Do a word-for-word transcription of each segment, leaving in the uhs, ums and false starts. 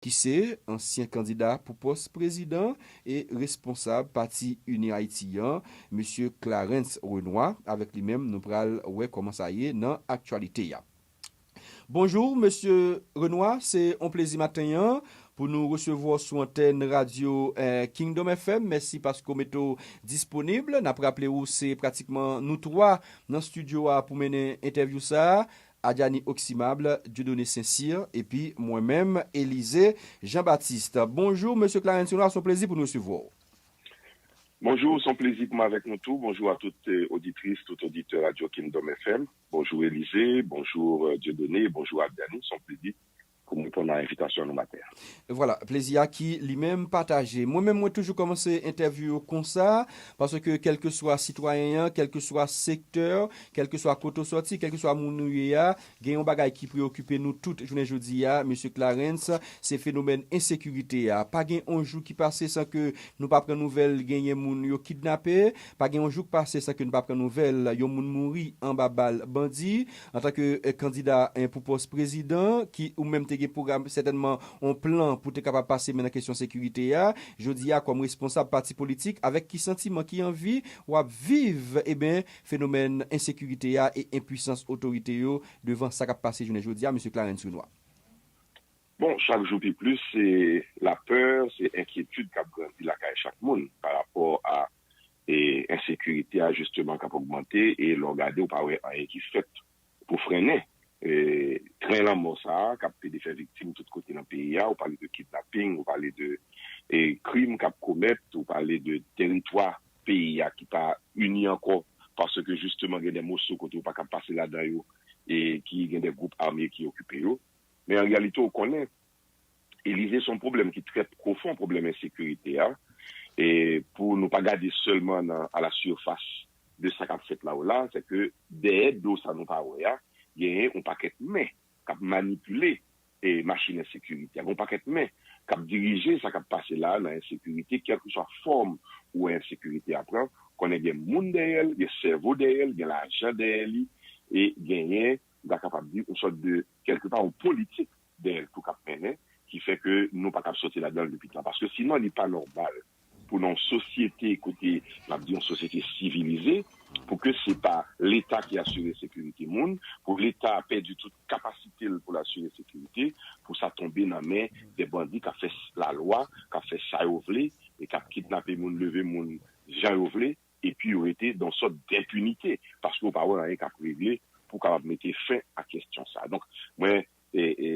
ki se ansyen kandida pou pòs prezidan e responsab Pati Ini Ayiti an, mesye Clarens Renois. Avèk li menm, nou pral wè kòman sa ye nan aktyalite a. Bonjou, mesye Renois, se yon plezi maten an pou nou resevwa w sou antèn radyo eh, Kingdom F M. Mèsi paske w mete w disponib. N ap raple w, se pratikman nou twa nan estidyo a pou mennen entèvyou sa a. Adyani Oximable, Dieudonné Saint-Cyr, epi mwen menm, Élisée Jean-Baptiste. Bonjou, mesye Clarence Renois, se yon plezi pou nou resevwa w. Bonjou, se yon plezi pou mwen avèk nou tou. Bonjou a tout eh, oditris, tout oditè radyo Kingdom F M. Bonjou Élisée, bonjou eh, Dieudonné, bonjou Adyani. Se yon plezi pou m reponn a envitasyon nou maten an. Vwala, plezi a ki li menm pataje. Mwen menm, mwen toujou kòmanse entèvyou yo konsa, paske kèlkeswa sitwayen an, kèlkeswa sektè, kèlkeswa kote w sòti, kèlkeswa moun ou ye a, gen yon bagay ki preokipe nou tout jounen jodi a, mesye Clarens, se fenomèn ensekirite a. Pa gen yon jou ki pase san ke nou pa pran nouvèl genyen moun yo kidnape, pa gen yon jou k pase san ke nou pa pran nouvèl yon moun mouri anba bal bandi. Antanke eh, kandida eh, pou pòs prezidan, ki ou menm te gen pwogram, sètènman yon plan pou te kapab pase men nan kesyon sekirite a, jodi a kòm responsab pati politik, avèk ki santiman, ki anvi w ap viv, eben, fenomèn ensekirite a e enpwisans otorite yo devan sa k ap pase jounen jodi a, mesye Clarens Renois? Bon, chak jou pi plis, se lapè, se enkyetid k ap grandi lakay chak moun pa rapò a e ensekirite a, jisteman, k ap ogmante, e lè w gade, w pa wè anyen ki fèt pou frennen e, tren lanmò sa a k ap pede fè viktim tout kote nan peyi a. Ou pale de kidnaping, ou pale de e, krim k ap komèt, ou pale de teritwa peyi a ki pa ini ankò, paske jisteman gen de moso kote ou pa kab pase ladan yo e ki gen de gwoup ame ki okipe yo. Men an reyalite, ou konnen, Elize, se yon pwoblèm ki trè pwofon, pwoblèm ensekirite a. E pou nou pa gade sèlman nan, à la surface de sa k ap fèt la ou la, se ke dèyè do sa nou pa wè a, genyen yon pakèt men k ap manipile e machin ensekirite a. Yon pakèt men k ap dirije sa k ap pase la nan ensekirite, kèlkeswa fòm ou wè ensekirite a pran, konnen gen moun dèyè l, gen sèvo dèyè l, gen lajan dèyè li, e genyen, m ta kapab di, yon sòt de, kèlkepa, yon politik dèyè l tou k ap mennen, ki fè ke nou pa kab soti ladan l depi tan. Paske sinon, li pa nòmal pou nan yon sosyete kote, n ap di yon sosyete sivilize, pou ke se pa Leta ki asire sekirite moun, pou Leta pèdi tout kapasite l pou l asire sekirite, pou sa tonbe nan men de bandi k ap fè lalwa, k ap fè sa yo vle, e k ap kidnape moun, leve moun jan yo vle, epi yo rete dan sòt denpinite, paske yo pa wè anyen k ap regle pou kapab mete fen a kesyon sa. Donk, mwen, e, e,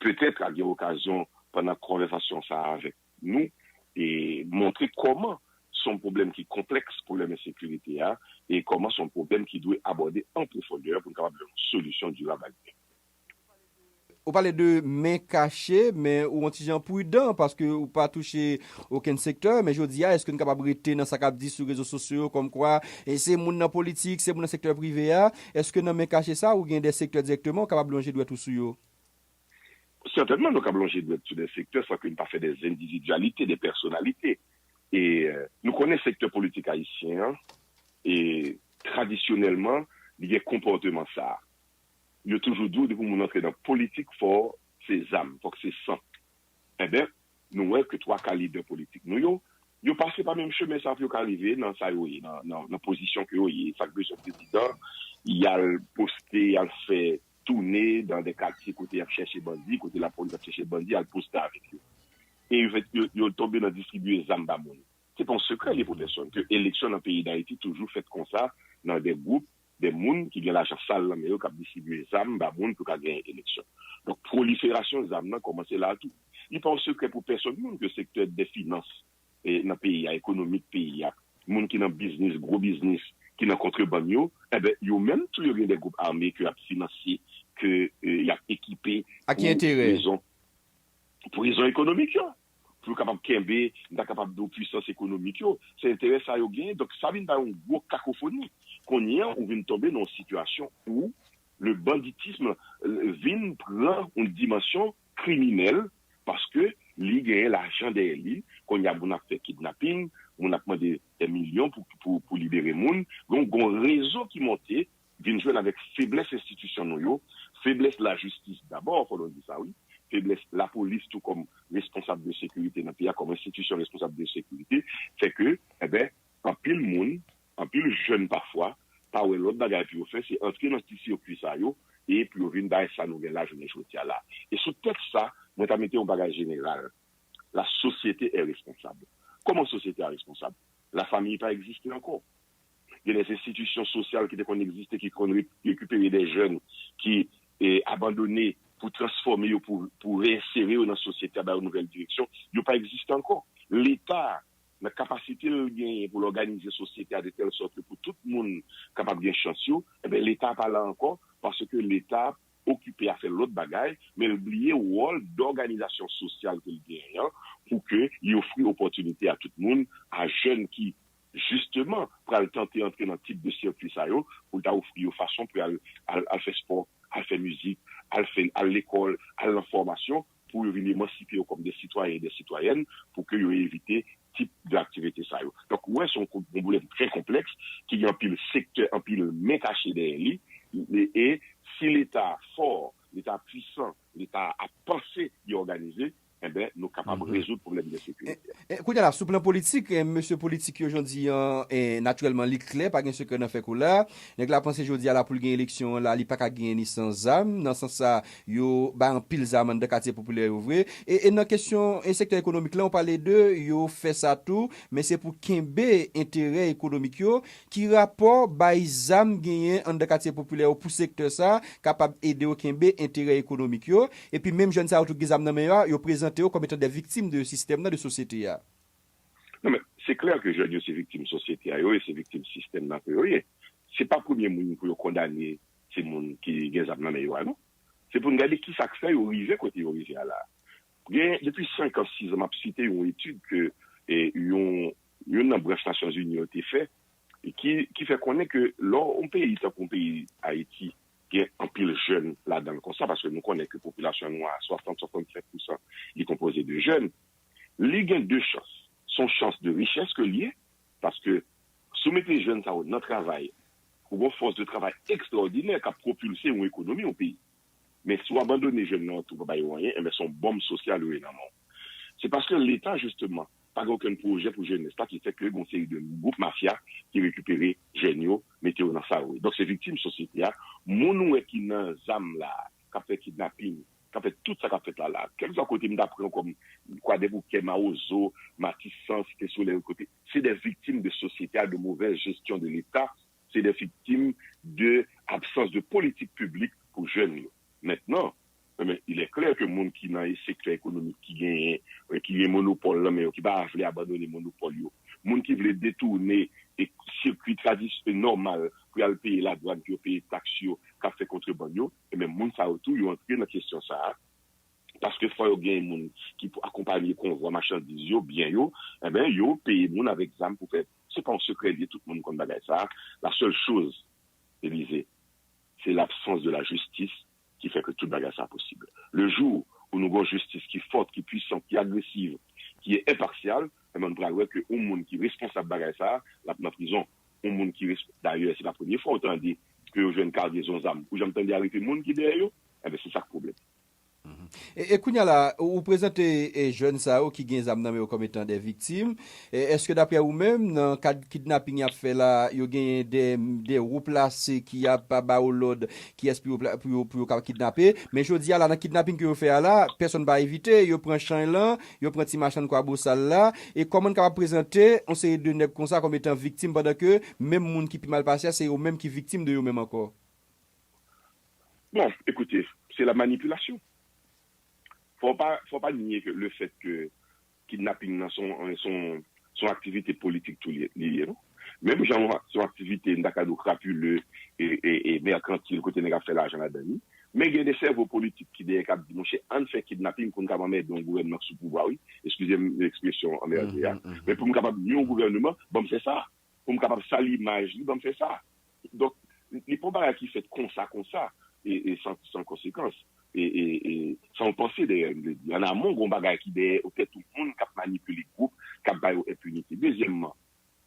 petèt, a gen okazyon, pandan konvèsasyon sa a avèk nou, e montre kòman se yon pwoblèm ki konplèks, pwoblèm ensekirite a, e kòman se yon pwoblèm ki dwe abòde an pwofondè pou n kapab jwenn yon solisyon dirab a li. Ou pale de men kache, men ou yon ti jan pridan paske ou pa touche okenn sektè. Men jodi a, èske n kapab rete nan sa k ap di sou rezo sosyo yo kòmkwa e se moun nan politik, se moun nan sektè prive a? Èske nan men kache sa, ou gen de sektè dirèkteman ou kapab lonje dwèt ou sou yo? Sètènman, nou kab lonje dwèt sou de sektè san ke n pa fè de endividyalite, de pèsonalite. E euh, nou konnen sektè politik ayisyen an, e tradisyonèlman, li gen konpòteman sa a. Yo toujou di w, depi yon moun antre nan politik, fò se zam, fòk se san. Enben, nou wè ke twa ka lidè politik nou yo, yo pase pa menm chemen sa a pou yo ka rive nan sa yo ye, nan, nan, nan pozisyon ke yo ye. Sa k bezwen prezidan, y al poste, y al fè toune dan de katye kote y ap chèche bandi, kote lapolis ap chèche bandi, al poste avèk yo. E yo, yo, yo tonbe nan distribye zam ba moun. Se pa yon sekrè li pou pèsonn ke eleksyon nan peyi Dayiti toujou fèt konsa, nan de gwoup, de moun ki gen lajan sal nan men yo k ap distribye zam ba moun pou ka genyen eleksyon. Donk, pwoliferasyon zam nan kòmanse la a tou. Li pa yon sekrè pou pèsonn moun ke sektè de finans e, nan peyi a, ekonomik peyi a, moun ki nan biznis, gwo biznis, ki nan kontrebann yo, enben, yo menm tou yo gen de gwoup ame ke y ap finanse, ke e, y ap ekipe. A ki enterè? Pou rezon ekonomik yo. Pou yo kapab kenbe, m ta kapab di w, pwisans ekonomik yo. Se enterè sa yo genyen. Donk, sa vin bay yon gwo kakofoni. Kounye a, ou vin tonbe nan yon sitiyasyon ou le banditism vin pran yon dimansyon kriminèl paske li genyen lajan dèyè li. Kounye a, moun ap fè kidnaping, moun ap mande dè milyon pou, pou, pou libere moun. Donk, gon rezo ki monte, vin jwenn avèk feblès enstitisyon nou yo, feblès lajistis dabò, fò nou di sa, wi. feblès lapolis tou kòm responsab de sekirite nan peyi a, kòm enstitisyon responsab de sekirite, fè ke, enben, anpil moun, anpil jèn pafwa, pa wè lòt bagay pou yo fè, se antre nan ti sikwi sa yo, e pou yo vin bay sa nou gen la jounen jodi a la. E sou tèks sa, mwen ta mete yon bagay jeneral. La société est responsable. Kòman sosyete a responsab? Lafanmi pa egziste ankò. Gen des institutions sociales ki te konn egziste, ki konn re- rekipere de jèn ki e, abandone pou transfòme yo, pou, pou reyensere yo nan sosyete a, ba yo nouvèl direksyon, yo pa egziste ankò. Leta, nan kapasite l genyen pou l òganize sosyete a de tèl sòt ke pou tout moun kapab gen chans yo, enben, Leta pa la ankò, paske Leta okipe a fè lòt bagay, men l bliye wòl dòganizasyon sosyal ke l genyen an, pou ke li ofri opòtinite a tout moun, a jèn ki, jisteman, pral tante antre nan tip de sikwi sa yo, pou l ta ofri yo fason pou y al, al, al fè spò, al fè mizik, al fè, al lekòl, al nan fòmasyon, pou yo vin emansipe yo kòm de sitwayen e de sitwayèn, pou ke yo evite tip de aktivite sa yo. Donk, ou wè, se yon ko- yon pwoblèm trè konplèks, ki gen anpil sektè, anpil men kache dèyè li, e, e si Leta fò, Leta pwisan, Leta ap panse li òganize, enben, nou kapab rezoud pwoblèm de sekirite. E, kounye a la, sou plan politik, e, mesye politik yo jodi an, e, natirèlman, li klè, pa gen sekrè nan fè kou la. Nèg la panse jodi a la pou l gen eleksyon an la, li pa ka genyen ni san zam. Nan sans sa, yo bay anpil zam anndan katye popilè yo vre. E, e nan kesyon e sektè ekonomik la, ou pale de yo fè sa tou, men se pou kenbe enterè ekonomik yo. Ki rapò bay zam genyen anndan katye popilè yo pou sektè sa kapab ede yo kenbe enterè ekonomik yo? Epi menm jèn sa yo tou ki gen zam nan men yo a, yo prezante yo kòm etan de viktim de sistèm nan, de sosyete a. Non, men se klè ke jèn yo se viktim sosyete a yo ye, se viktim sistèm nan ke yo ye. Se pa premye moun pou yo kondane se moun ki gen zam nan men yo a, non. Se pou n gade ki sa k fè yo rive kote yo rive a la. Gen, depi senk an, sis an, m ap site yon etid ke e, yon, yon nan branch Nasyonzini yo te fè, e ki, ki fè konnen ke lè yon peyi tankou yon peyi Ayiti gen anpil jèn ladan l konsa, paske nou konnen ke popilasyon nou a swasant, swasannsenk pousan, li konpoze de jèn, li gen de chans. Se yon chans de richès ke l ye, paske si w mete jèn sa yo nan travay, ou gen yon fòs de travay ekstraòdinè k ap pwopilse yon ekonomi yon peyi. Men si w abandone jèn nan tou, pa ba yo anyen, enben se yon bonm sosyal yo ye nan men w. Se paske Leta, jisteman, pa gen okenn pwojè pou jenès la, ki fè ke gen yon seri de gwoup mafya ki rekipere jèn yo, mete yo nan sa yo ye. Donk se viktim sosyete a. Moun ou wè ki nan zam la, k ap fè kidnaping, k ap fè tout sa k ap fèt la la. Kèlkeswa kote m ta pran kòm Kwadèboukè, Mawozo, Matisan, Site Solèy, kote, se de viktim de sosyete a, de mauvaise gestion de Leta, se de viktim de absans de politik piblik pou jèn yo. Mentnan, men, il est clair ke moun ki nan sektè ekonomik ki genyen, ki gen monopòl nan men yo, ki pa vle abandone monopòl yo, moun ki vle detounen e sikwi tradis- nòmal pou y al peye ladwàn, pou yo peye taks yo, k ap fè kontrebann yo, e menm moun sa yo tou, yo antre nan kesyon sa a. Paske fò yo gen moun ki pou akonpanye konvwa machandiz yo, byen yo, enben, yo peye moun avèk zam pou fè. Se pa yon sekrè li ye, tout moun konn bagay sa a. La seule chose, Elize, se l'absence de la justice ki fè ke tout bagay sa posib. Le jour où nou gen yon jistis ki fòt, ki pwisan, ki agresiv, ki enpasyal, enben, nou pral wè ke yon moun ki responsab bagay sa a, l ap nan prizon. Yon moun ki, dayè, se pa premye fwa w tande ke yo jwenn kagezon zam. Ou janm tande arete moun ki dèyè yo? Enben, se sa k pwoblèm. E, e kounye a la, ou prezante e, jèn sa yo ki gen zam nan men yo kòm etan de viktim. E, èske daprè ou menm, nan kad kidnaping y ap fè la, yo genyen de, de wo plase ki ap ba yo lòd kiyès pou yo, pou yo, pou yo ka kidnape? Men jodi a la, nan kidnaping ke yo fè a la, pèsonn pa evite, yo pran Chany lan, yo pran ti machann Kwabosal la. E kòman n kapab prezante yon seri de nèg konsa kòm etan viktim pandan ke menm moun ki pi mal pase a, se yo menm ki viktim de yo menm ankò? Bon, ekoute, se la manipilasyon. Fò pa, fò pa nye ke le fèt ke kidnaping nan se yon, se yon, se yon aktivite politik tou li ye, li ye, non? Menm jan se yon aktivite, m ta ka di w, krapile e, e, e mèkantil, kote nèg ap fè lajan ladan li. Men gen de sèvo politik ki dèyè k ap di, monchè, ann fè kidnaping pou n kapab anmède yon gouvènman k sou pouvwa, wi. Eskize m ekspresyon anmède a. Men pou m kapab nye yon gouvènman, ban m fè sa. Pou m kapab sal imaj li, ban m fè sa. Donk, li pa yon bagay ki fèt konsa, konsa, e, e san, san konsekans, e, e, e san yon panse dèyè, m vle di. An amon, gen yon bagay ki dèyè, ou tèt yon moun k ap manipile gwoup, k ap ba yo enpinite. Dezyèmman,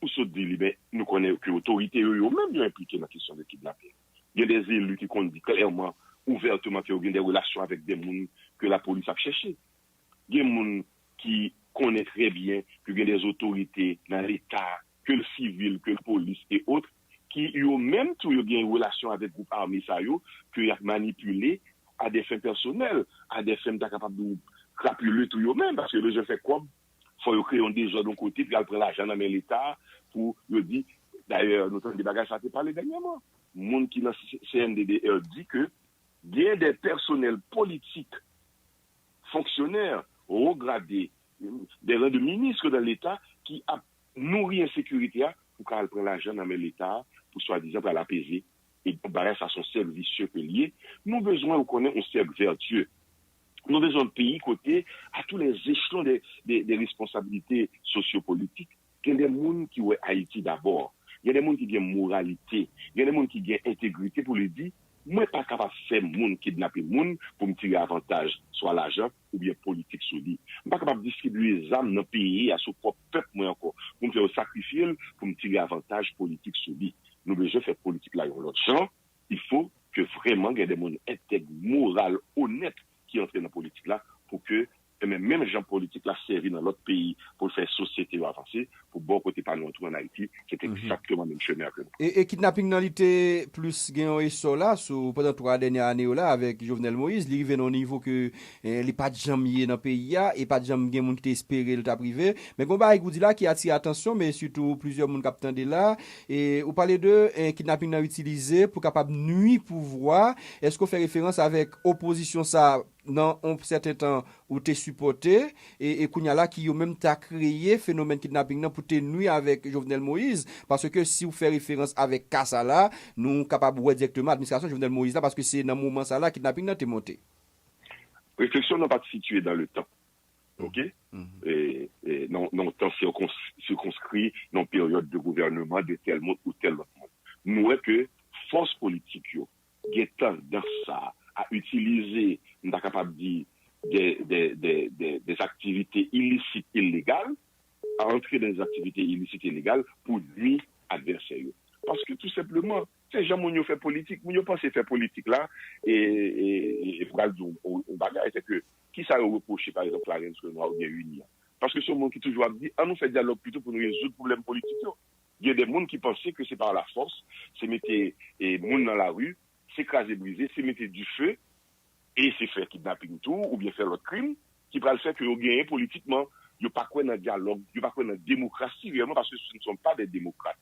ou sot di li, ben, nou konnen ke otorite yo, yo menm, yo enplike nan kesyon de kidnaping. Gen de zeli ki konn di klèman, ouvèteman, ke yo gen de relasyon avèk de moun ke lapolis ap chèche. Gen moun ki konnen trè byen ke gen dè otorite nan Leta, ke l sivil, ke l polis e ot, ki yo menm tou yo gen relasyon avèk gwoup ame sa yo, ke y ap manipile a dè fen pèsonèl, a dè fen m ta kapab di w krapile tou yo menm, paske yo bezwen fè kòb, fò yo kreye yon dezòd yon kote, pou y al pran lajan nan men Leta, pou yo di, dayè, nou tande bagay sa te pale dènyèman. Moun ki nan C N D D R di ke gen dè pèsonèl politik, fonksyonè, wo grade, dè ran de minis nan Leta ki ap nouri ensekirite a pou ka al pran lajan nan men Leta pou swadizan pral apeze. E donk, bagay sa se yon sèk visye ke l ye. Nou bezwen ou konnen yon sèk vètye. Nou bezwen yon peyi kote, a tou lè echelon de, de, de responsablite sosyopolitik, gen de moun ki wè Ayiti dabò. Gen de moun ki gen moralite. Gen de moun ki gen entegrite pou li di, mwen pa kapab fè moun kidnape moun pou m tire avantaj, swa lajan oubyen politik sou li. M pa kapab distribiye zam nan peyi a sou pwòp pèp mwen ankò, pou m fè yo sakrifye l, pou m tire avantaj politik sou li. Nou bezwen fè politik la yon lòt jan. Il faut que vrèman gen de moun entèg, moral, onèt ki antre nan politik la pou ke, e men, menm jan politik la sèvi nan lòt peyi pou l fè sosyete yo avanse, pou bò kote pa nou an tou ann Ayiti, se te egzakteman menm chemen an ke nou. E, e kidnaping nan li te plis gen yon esò la sou pandan twa dènye ane yo la avèk Jovenel Moïse. Li rive nan yon nivo ke, eh, li pa t janm ye nan peyi a, e pa t janm gen moun ki te espere l t ap rive. Men gen yon bagay ou di la ki atire atansyon, men sitou plizyè moun k ap tande la, e ou pale de, eh, kidnaping nan itilize pou kapab nwi pouvwa. Èske w fè referans avèk opozisyon sa nan yon sèten tan ou te sipòte, e, e kounye a la ki yo menm ta kreye fenomèn kidnaping nan pou te nwi avèk Jovenel Moïse? Paske si w fè referans avèk ka sa la, nou kapab wè dirèkteman administrasyon Jovenel Moïse la, paske se nan moman sa la kidnaping nan te monte. Refleksyon nan pa t sitiye dan le tan. Oke? E, e, nan, nan yon tan sikons-, sikonskri, nan yon peryòd de gouvènman de tèl moun ou tèl lòt moun. Nou wè ke fòs politik yo gen tandans sa a itilize, m ta kapab di, de, de, de, de, de aktivite ilisit, ilegal, a antre nan aktivite ilisit, ilegal pou nwi advèsè yo. Paske tou senpleman, se jan moun yo fè politik. Moun yo panse fè politik la, e, e, e, e pral di yon, yon bagay, se ke, kisa yo repwoche, pa egzanp, Clarens Renois oubyen Uni an? Paske se yon moun ki toujou ap di, ann nou fè dyalòg pito pou nou rezoud pwoblèm politik yo. Gen de moun ki panse ke se pa lafòs, se mete, e, moun nan lari, se kraze brize, se mete dife, e se fè kidnaping tou, oubyen fè lòt krim, ki pral fè ke yo genyen politikman. Yo pa kwè nan dyalòg, yo pa kwè nan demokrasi reyèlman, paske ce ne sont pas des démocrates.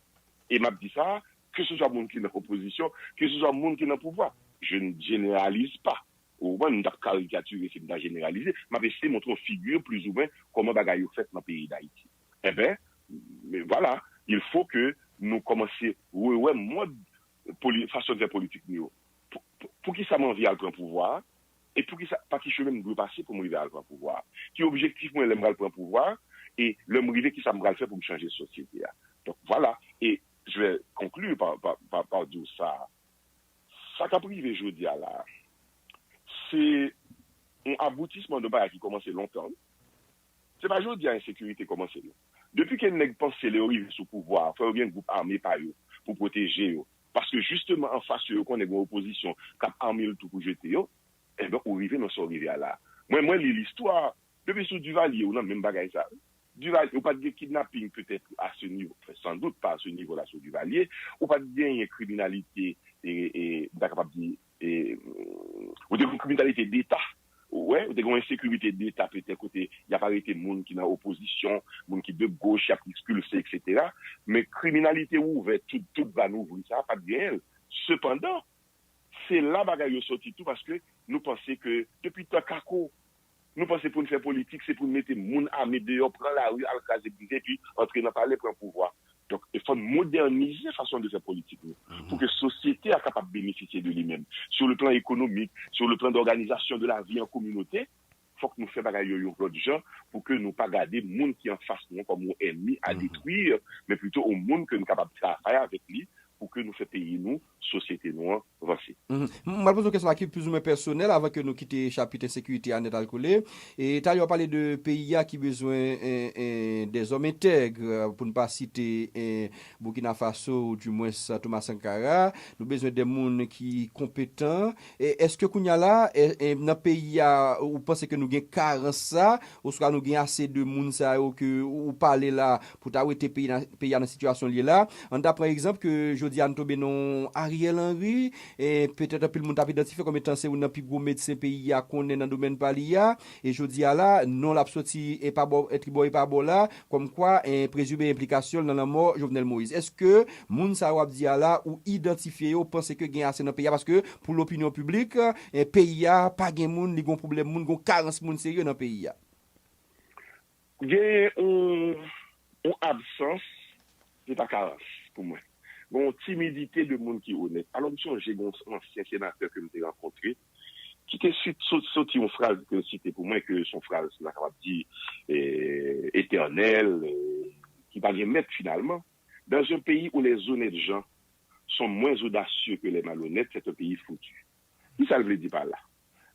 E m ap di sa, ke se swa moun ki nan opozisyon, ke se swa moun ki nan pouvwa. Je ne généralise pas. Ou konprann, m t ap karikatire si m ta jeneralize. M ap eseye montre yon figi plizoumwen kòman bagay yo fèt nan peyi Dayiti. Enben, men vwala, il faut que nou kòmanse rewè mòd poli-, fason de fè politik nou yo. Pou, pou, poukisa m anvi al pran pouvwa a? E poukisa, pa ki chemen m dwe pase pou m rive al pran pouvwa a? Ki objektif mwen lè m pral pran pouvwa a? E lè m rive, kisa m pral fè pou m chanje sosyete a? Donk, vwala. E je vais conclure par, par, par, par di w sa. Sa k ap rive jodi a la a, se yon aboutisman de bagay ki kòmanse lontan, wi. Se pa jodi a ensekirite kòmanse, non. Depi ke nèg panse lè yo rive sou pouvwa a, fò yo gen gwoup ame pa yo pou pwoteje yo. Paske jisteman anfas yo, yo konnen gen yon opozisyon k ap ame l tou pou jete yo, enben, ou rive nan sa w rive a la a. Mwen, mwen li listwa, depi sou Duvalier, ou nan menm bagay sa a, wi. Duvalier, ou pa t gen kidnaping petèt a se nivo, enfin, sans doute pas à ce niveau-là sou Duvalier, ou pa t genyen kriminalite, e, e, m ta kapab di, e, ou te gen yon kriminalite deta. Ou wè, ou te gen yon ensekirite deta petèt kote y ap arete moun ki nan opozisyon, moun ki de goch, y ap ekspilse, etsetera. Men kriminalite ouvè, tout, tout vàn ouvri sa, pa t genyen l. Sepandan, se la bagay yo soti tou, paske nou panse ke depi tan kako, nou panse pou n fè politik, se pou n mete moun ame deyò, pran lari, al kraze brize, epi antre nan palè, pran pouvwa. Donk, e fò n modènize fason de fè politik nou, pou ke sosyete a kapab benefisye de li menm. Sur le plan économique, sur le plan d'organisation de la vie en communauté, fòk nou fè bagay yo yon lòt jan, pou ke nou pa gade moun ki anfas nou an kòm yon ènmi à détruire, men plito yon moun ke n kapab travay avèk li, pou ke nou fè peyi nou, sosyete nou an, vanse. Mhm. M pral poze yon kesyon la ki plizoumwen pèsonèl avan ke nou kite chapit ensekirite a nèt al kole. E talè w pale de peyi a ki bezwen en, en, dèzòm entèg, pou n pa site en, Burkina Faso, ou dimwens Thomas Sankara. Nou bezwen de moun ki konpetan. E èske kounye a la, e, e, nan peyi a, ou panse ke nou gen karans sa, oswa nou gen ase de moun sa yo ke ou pale la pou ta rete peyi nan, peyi a nan sitiyasyon l ye la? Ann ta pran egzanp ke jodi a n tonbe nan Ariel Henry, e petèt anpil moun t ap idantifye kòm etan se youn nan pi gwo medsen peyi a konnen nan domèn pa li a, e jodi a la, non l ap soti e pa bò, e tribò e pa bò la, kòmkwa, e prezime enplikasyon l nan lanmò Jovenel Moïse. Èske moun sa yo ap di a la, ou idantifye yo, panse ke gen ase nan peyi a? Paske pou lopinyon piblik, e peyi a pa gen moun, li gon pwoblèm moun, gon karans moun serye nan peyi a. Gen yon, yon absans, se pa karans pou mwen. Gen yon timidite de moun ki onèt. Alò, m sonje gen yon ansyen senatè ke m te rankontre, ki te sit-, sot-, soti yon fraz ke l site pou mwen, ke se yon fraz m ta kapab di, eh, etènèl, eh, ki pa gen mèt finalman. Dans un pays où les honnêtes gens sont moins audacieux que les malhonnêtes, c'est un pays foutu. Ki sa l vle di pa la?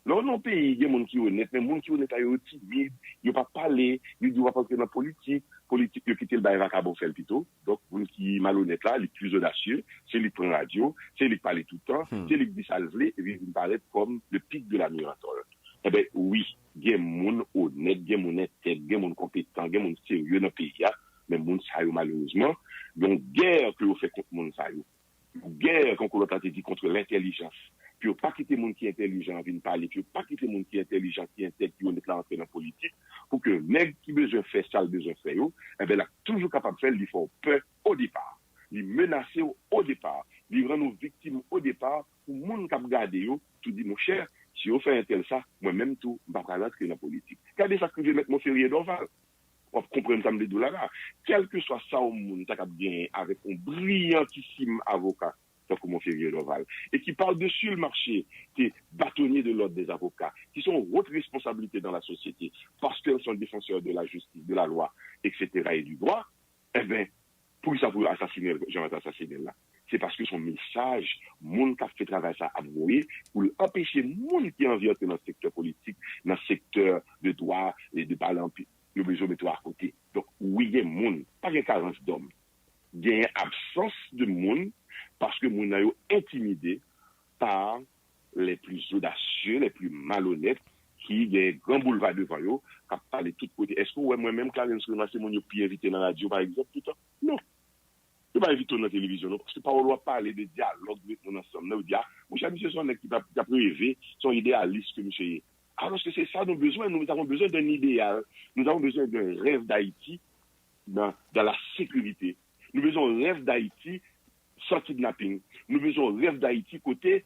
Lè w nan yon peyi, gen moun ki onèt, men moun ki onèt la, yo timid, yo pa pale, yo di w ap antre nan politik, politik, yo kite l bay vakabon fè l pito. Donk, moun ki malonèt la, li pli odasye, se li k pran radyo, se li k pale tout tan, hmm, se li k di sa l vle, epi vin parèt kòm le pic de la mirantole. Enben, wi, gen moun onèt, gen moun entèg, gen moun konpetan, gen moun serye nan peyi a, men moun sa yo, malerezman, gen yon gè ke yo fè kont moun sa yo. Yon gè, kankou lòt la te di, contre l'intelligence. Pou yo pa kite moun ki entèlijan an vin pale, pou yo pa kite moun ki entèlijan, ki entèg, ki onèt la antre nan politik, pou ke nèg ki bezwen fè sa l bezwen fè yo, enben, l ap toujou kapab fè l, li fè w pè o depa. Li menase w o depa. Li rann ou viktim o depa pou moun k ap gade yo, tou di, monchè, si yo fè entèl sa, mwen menm tou, m pa pral antre nan politik. Gade sa k rive Mèt Monferrier Dorval. W ap konprann sa m vle di w la la. Kèlkeswa sa yon moun ta kab genyen avèk yon briyantisim avoka, tankou Monferrier Dorval, et qui par-dessus le marché, qui est bâtonnier de l'ordre des avocats, qui sont haute responsabilité dans la société, parce qu'ils sont défenseurs de la justice, de la loi, et cetera, et du droit, enben, poukisa pou yo asasinen l jan yo t asasinen l la? Se paske se yon mesaj moun k ap fè travay sa ap voye pou l anpeche moun ki anvi antre nan sektè politik, nan sektè de dwa e de pale anpil, yo bezwen mete w akote. Donk, wi, gen moun, pa gen karans dòm. Genyen absans de moun, paske moun nan yo entimide pa les plus audacieux, les plus malhonnêtes, ki gen gran boulva devan yo, k ap pale tout kote. Èske w wè mwen menm, Clarens Renois, se moun yo pi envite nan radyo, pa egzanp, toutan? Non. Yo pa envite w nan televizyon, non, paske pawòl w ap pale de dyalòg, de met moun ansanm nan, yo di, a, monchè, misye se yon nèg ki p ap, ki ap reve, se yon ideyalis ke misye ye. Alòske se sa nou bezwen, nous avons besoin d'un idéal, nous avons besoin d'un rêve d'Haïti dans, dans la sécurité. Nou bezwen yon rèv Dayiti san kidnaping. Nou bezwen yon rèv Dayiti kote,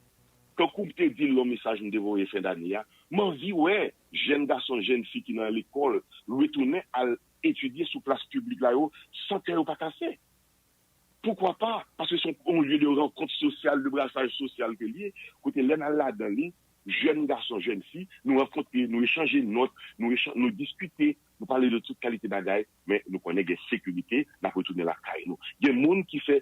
kankou m te di l nan mesaj m te voye fen dane a, m anvi wè jèn gason, jèn fi ki nan lekòl retounen al etidye sou plas piblik la yo san kè yo pa kase. Poukwa pa? Paske se yon, yon lye de rankont sosyal, de brasaj sosyal ke l ye, kote lè n al ladan li, jèn gason, jèn fi, nou rankontre, nou echanje nòt, nou echan-, nou diskite, nou pale de tout kalite bagay, men nou konnen gen sekirite, n ap retounen lakay nou. Gen moun ki fè,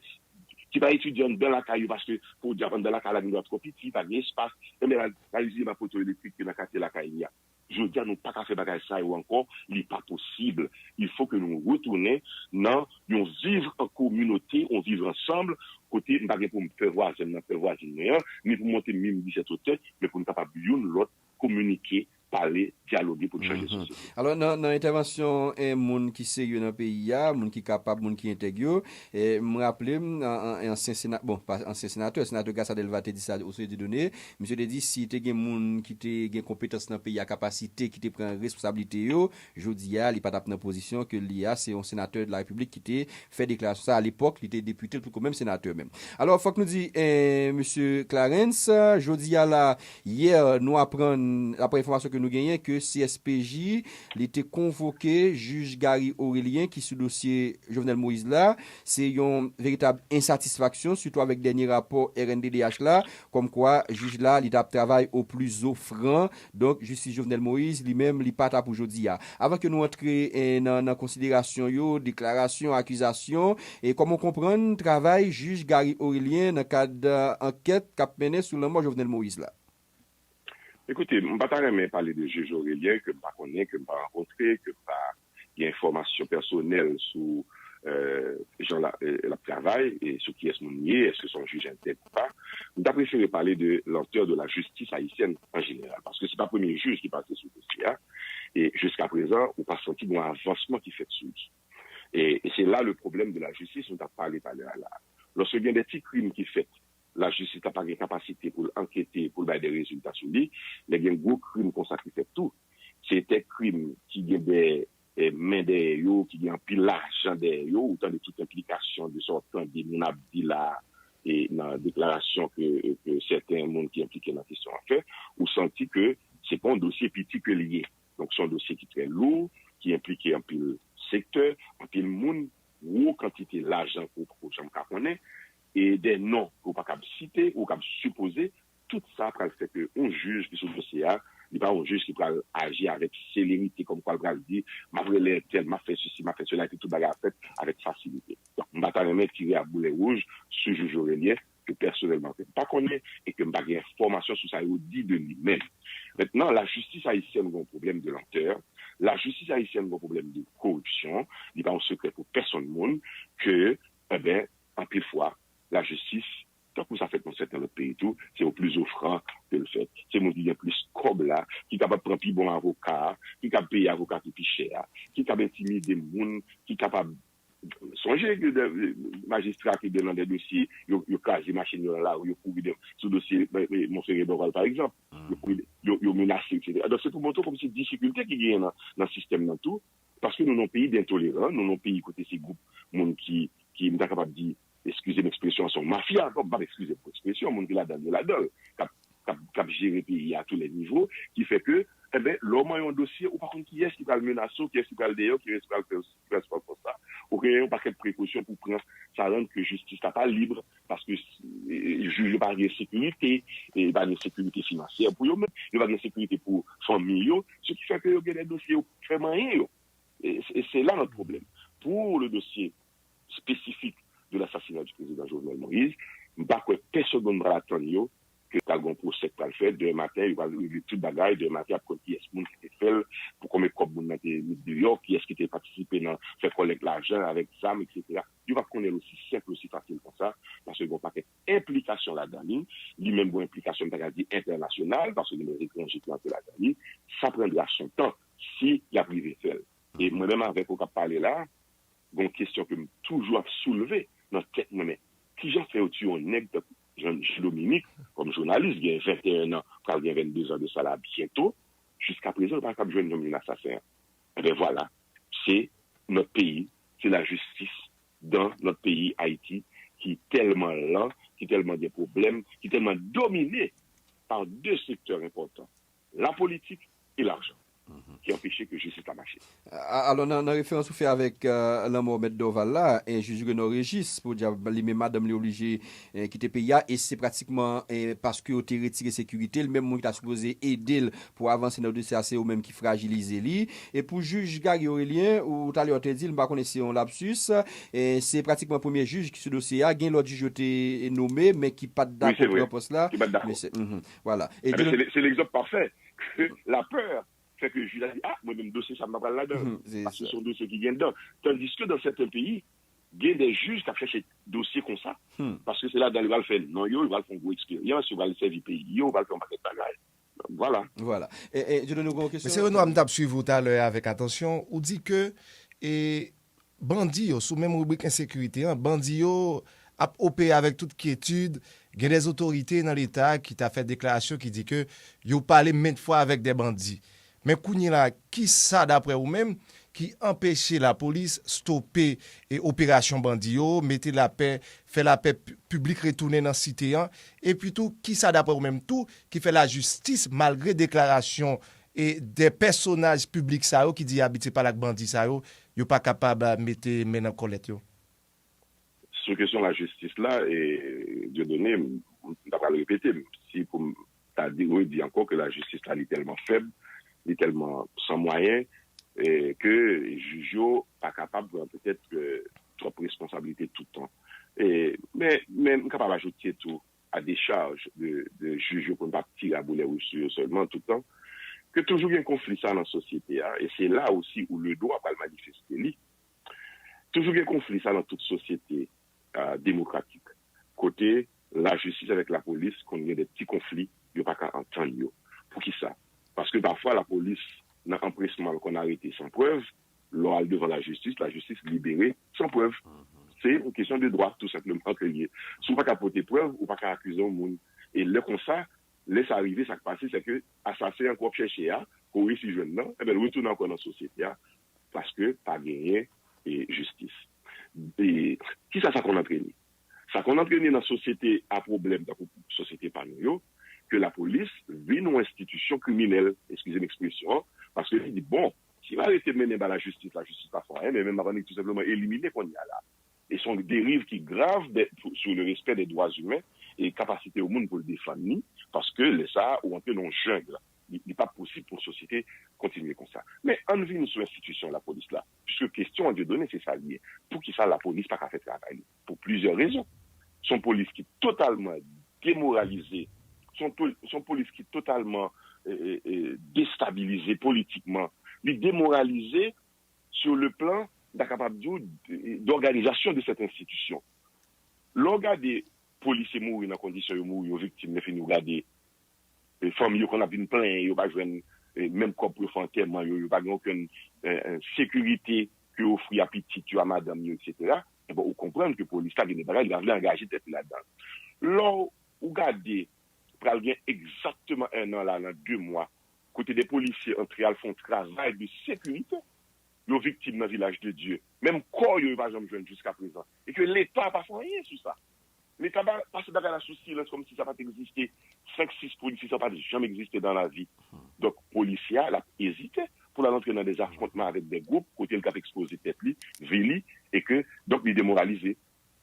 ki pa etidye anndan lakay yo, paske pou w di anndan lakay la gen dwa twò piti, pa gen espas, enben la, la iziye pa poto elektrik ki nan katye lakay li a. Jodi a, nou pa ka fè bagay sa yo ankò, li pa posib. Il faut que nou retounen nan yon viv an kominote, yon viv ansanm, kote m pa gen pou m pè vwazen m nan, pè vwazin mwen an, ni pou m monte m menm disèt otè, men pou n kapab youn lòt kominike, pale, dyaloge pou n chanje sosyete. Alò, nan, nan entèvansyon en moun ki serye nan peyi a, moun ki kapab, moun ki entèg yo, e, m raple m, an, an, ansyen sena-, bon, pa ansyen senatè, senatè Gracia Delva te di sa, Oswedi Done, misye te di si te gen moun ki te gen konpetans nan peyi a, kapasite, ki te pran responsablite yo, jodi a, li pa t ap nan pozisyon ke l ye a, se yon senatè de la Repiblik ki te fè deklarasyon sa a lepòk, li te depite, l poko menm senatè menm. Alò, fòk nou di, eh, mesye Clarens, jodi a la, yè, nou aprann, daprè enfòmasyon ke Nou genyen ke C S P J, li te konvoke jij Gary Aurelien ki sou dosye Jovenel Moïse la. Se yon veritab ensatisfaksyon, sitou avèk dènye rapò R N D D H la, kòmkwa jij la, li t ap travay o pli ofran. Donk, jistis Jovenel Moïse, li menm, li pa ta pou jodi a. Avan ke nou antre, eh, nan, nan konsiderasyon yo, deklarasyon, akizasyon, e kòman w konprann travay jij Gary Aurelien nan kad, eh, ankèt k ap mennen sou lanmò Jovenel Moïse la? Ekoute, m pa ta renmen pale de jij Aurelien ke m pa konnen, ke m pa rankontre, ke m pa gen enfòmasyon pèsonèl sou, euh, jan la, euh, l ap travay e sou kiyès moun li ye, èske se yon jij entèg ou pa. M ta prefere pale de lenteur de la justice haïtienne en général, paske se pa premye jij ki pase sou dosye a, e jiskaprezan, ou pa santi gen yon avansman ki fèt sou li. E, e se la le problème de la justice nou t ap pale talè a la. Lòske gen de ti krim ki fèt, lajistis la pa gen kapasite pou l ankete, pou l bay de rezilta sou li, lè gen gwo krim konsa ki fèt tou, se te krim ki gen de, eh, men dèyè yo, ki gen anpil lajan dèyè yo, ou tande tout enplikasyon de sa w ap tande moun ap di la, e nan deklarasyon ke, ke sèten moun ki enplike nan kesyon an fè, ou santi ke se pa yon dosye piti ke li ye. Donk, se yon dosye ki trè lou, ki enplike anpil sektè, anpil moun, gwo kantite lajan ke w poko janm ka konnen, e de non ke w pa kab site, ou kab sipoze, tout sa pral fè ke yon jij ki sou dosye a, li pa yon jij ki pral aji avèk selerite, kòmkwa l pral di, "M ap rele entèl, m ap fè sesi, m ap fè sela," epi tout bagay ap fèt avèk fasilite. Donk, m pa ta renmen tire a boulè wouj sou jij Aurelien, ke pèsonèlman ke m pa konnen e ke m pa gen enfòmasyon sou sa yo di de li menm. Mentnan, lajistis ayisyèn gen yon pwoblèm de lantè, lajistis ayisyèn gen yon pwoblèm de koripsyon, li pa yon sekrè pou pèsonn moun ke, enben, anpil fwa, lajistis, tankou sa fèt nan sèten lòt peyi tou, se o pli ofran ke l fèt. Se moun ki gen plis kòb la, ki kapab pran pi bon avoka a, ki kab peye avoka ki pi chè a, ki kab entimide moun, ki kapab sonje ke de, majistra ki de nan de dosye, yo, yo kraze machin yo nan lari, yo kouri de, sou dosye, eh, eh, Monferrier Dorval, pa egzanp. Yo kouri, yo, yo menase, etsetera. Donk, se pou montre w kòmsi difikilte ki genyen nan, nan sistèm nan tou, paske nou nan yon peyi de entoleran, nou nan yon peyi kote se gwoup moun ki, ki, m ta kapab di, eskize m ekspresyon an, se yon mafya, bon, m p ap eskize m pou ekspresyon, moun ki ladan l, yo ladan l, k ap, k ap, k ap jere peyi a a tou lè nivo, ki fè ke, enben, lè w manyen yon dosye, ou pa konn kiyès ki pral menase w, kiyès ki pral dèyè w, kiyès ki pral fè w si, kiyès ki pral fè w sa. Ou gen yon pakèt prekosyon pou w pran, sa rann ke jistis la pa lib, paske, eh, jij yo pa gen sekirite, e pa gen sekirite finansyè pou yo menm, yo pa gen sekirite pou fanmi yo, se ki fè ke yo gen de dosye yo fè manyen yo. E, e se la nòt pwoblèm. Pou le dosye espesifik de lasasina di prezidan Jovenel Moïse, m pa kwè pèsonn moun pral atann yo ke pral gen yon pwosè k pral fèt, demen maten, yo pral regle tout bagay, demen maten, y ap konn kiyès moun ki te fè l, pou konbyen kòb moun nan te met deyò, kiyès ki te patisipe nan fè kòlèk lajan avèk zam, etsetera. Yo p ap konnen l osi senp, osi fasil konsa, paske gen yon pakèt enplikasyon ladan li, li menm gen yon enplikasyon, m ta ka di, entènasyonal, paske gen de etranje ki antre ladan li, sa prandra son tan si y ap rive fè l. E mwen menm avèk ou k ap pale la, gen yon kesyon ke m toujou ap soulve nan tèt mwen, men kijan fè yo tiye yon nèg tankou Jean, Jean Dominique kòm jounalis, gen venteyen an, pral gen vennde zan de sa la byento, jiskaprezan, yo pa kab jwenn yon moun asasen an. Enben vwala, se nòt peyi, se lajistis dan nòt peyi Ayiti ki tèlman lan, ki tèlman gen pwoblèm, ki tèlman domine pa de sektè enpòtan, lapolitik e lajan, ki anpeche ke jistis la mache. A, alò, nan, nan referans ou fè avèk, euh, lanmò Mèt Dorval la, e jij Renaud Régis, podyab, li menm madanm li oblije, eh, kite peyi a, e se pratikman, eh, paske yo te retire sekirite l, menm moun ki ta sipoze ede l pou avanse nan dosye a, se yo menm ki frajilize li. E pou jij Gary Aurelien, ou talè w te di l, m pa konnen si se yon lapsis, e se pratikman premye jij ki sou dosye a, gen lòt jij yo te nome, men ki pa t dakò pou pran pòs la. Ki pa t dakò. Men se, mhm, vwala. E Ebyen, se le, se legzanp pafè ke lapè fè ke jij la di, "Ah, mwen menm dosye sa m pa pral ladan l." Mhm, se sa. Paske se yon dosye ki gen dan. Tandiske dan sèten peyi, gen de jij k ap chèche dosye konsa, paske se ladan l yo pral fè non yo, yo pral fè yon gwo eksperyans, yo pral sèvi peyi yo, yo pral fè yon pakèt bagay. Vwala. Vwala. E, e, Dieudonné, nou gen yon kesyon? Mesye Renois, m t ap swiv ou talè avèk atansyon. Ou di ke, e, bandi yo, sou menm ribrik ensekirite an, bandi yo ap opere avèk tout kyetid. Gen de otorite nan Leta ki ta fè deklarasyon ki di ke yo pale menm fwa avèk de bandi. Men kounye la, kisa, daprè ou menm, ki anpeche lapolis stope, e, operasyon bandi yo, mete lapè, fè lapè pi-, piblik retounen nan site an? Epi tou, kisa, daprè ou menm tou, ki fè lajistis, malgre deklarasyon e de pèsonaj piblik sa yo ki di abitye pale ak bandi sa yo, yo pa kapab mete men nan kòlèt yo? Sou kesyon lajistis la, e, Dieudonné, m ta pral repete m, si pou m ta di, redi ankò ke lajistis la li tèlman fèb, li tèlman san mwayen, e, ke jij yo pa kapab pran petèt, e, twòp responsablite tout tan. E, men, men m kapab ajoute tou, a dechaj de, de jij yo, pou n pa tire a boulè wouj sou yo sèlman tout tan, ke toujou gen konfli sa nan sosyete a, e se la osi ou ledwa pral manifeste li. Toujou gen konfli sa nan tout sosyete, e, demokratik, kote lajistis avèk lapolis konn gen de ti konfli, yo pa ka antann yo. Poukisa? Paske pafwa lapolis, nan anpresman l, konn arete san prèv, lè w al devan lajistis, lajistis libere san prèv. Se yon kesyon de dwa, tou senpleman, ke l ye. Si w pa ka pote prèv, ou pa ka akize yon moun. E lè konsa, lè sa rive, sa k pase, se ke asasen an ke w ap chèche a, ke w resi jwenn nan, enben, l retounen ankò nan sosyete a, paske pa genyen, e, jistis. E, kisa sa konn antrene? Sa konn antrene nan sosyete a pwoblèm, tankou sosyete pa nou yo, ke lapolis vin yon enstitisyon kriminèl, eskize m ekspresyon an, paske li di, bon, si m arete m mennen ba lajistis, lajistis pa fè anyen, men, men m ap annik tou senpleman elimine kounye a la. E se yon deriv ki grav de, sou le respè de dwa imen e kapasite yon moun pou l defann li, paske lè sa a, ou antre nan yon jeng. Li, li p ap posib pou yon sosyete kontinye konsa. Men ann vini sou enstitisyon lapolis la, piske kesyon an Dieudonné, se sa l ye. Poukisa lapolis pa ka fè travay li? Pou plizyè rezon. Se yon polis ki totalman demoralize, se yon, to- se yon polis ki totalman e, e, e, destabilize politikman. Li demoralize sur le plan, m ta kapab di w, de- d'organisation de cette institution. Lè w gade polisye mouri nan kondisyon yo mouri yo, viktim, lè fini w gade, e, fanmi yo konn ap vin plenyen, yo pa jwenn, e, menm kòb pou yo fè antèman yo, yo pa gen okenn, e, e, sekirite ke yo ofri a pitit yo, a madanm yo, etsetera. Enben, ou konprann ke polis la gen de bagay, li pa vle angaje tèt li ladan. Lè w gade, pral gen egzakteman en an la, nan de mwa, kote de polisye antre al fè yon travay de sekirite, yo viktim nan Vilaj de Dye. Menm kò yo, yo pa janm jwenn jiska prezan. E ke Leta pa fè anyen sou sa. Leta pa pase bagay la sou silans kòmsi sa pa t egziste. Senk, sis polisye sa pa t janm egziste nan lavi. Donk, polisye a, l ap ezite pou l al antre nan de afwontman avèk de gwoup kote l t ap ekspoze tèt li, vi li, e ke, donk, li demoralize.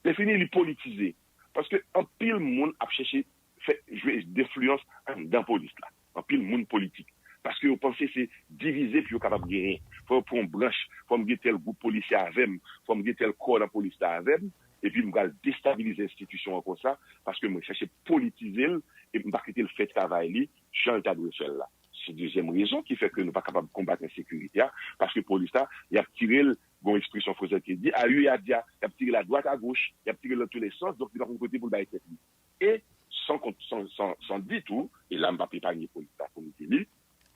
Lè fini, li politize. Paske anpil moun ap chèche fè jwe denfliyans anndan polis la. Anpil moun politik. Paske yo panse se divize pou yo kapab genyen. Fò yo pran yon branch, fò m gen tèl gwoup polisye avè m, fò m gen tèl kò nan polis la avè m, epi m pral destabilize enstitisyon an konsa, paske mwen chèche politize l, e m pa kite l fè travay li jan l ta dwe fè l la. Se dezyèm rezon ki fè ke nou pa kapab konbat ensekirite a, paske polis la, y ap tire l, gen yon ekspresyon fransè ki di, à œil et à diable, y ap tire l adwat agoch, y ap tire l nan tou lè sans, donk li pa konn kote pou l bay tèt li. E san kont, san, san, san di tou, e la m p ap epanye polis la pou m di li,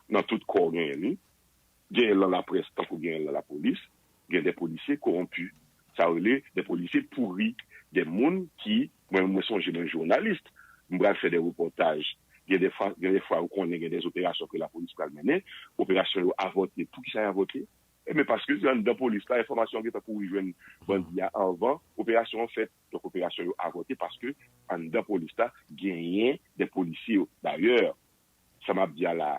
nan tout kò genyen li, genyen l nan laprès tankou genyen l nan lapolis, gen de polisye kowonpi. Sa yo rele de polisye pouri, de moun ki, mwen, mwen sonje mwen jounalis, m pral fè de repòtaj, gen de fwa, gen de fwa ou konnen gen de operasyon ke lapolis pral mennen, operasyon yo avòte. Poukisa y avòte? Ebyen paske se anndan polis la, enfòmasyon an gentan kouri jwenn bandi a anvan operasyon an fèt. Donk operasyon yo avòte paske anndan polis la genyen de polisye yo. Dayè, sa m ap di a la,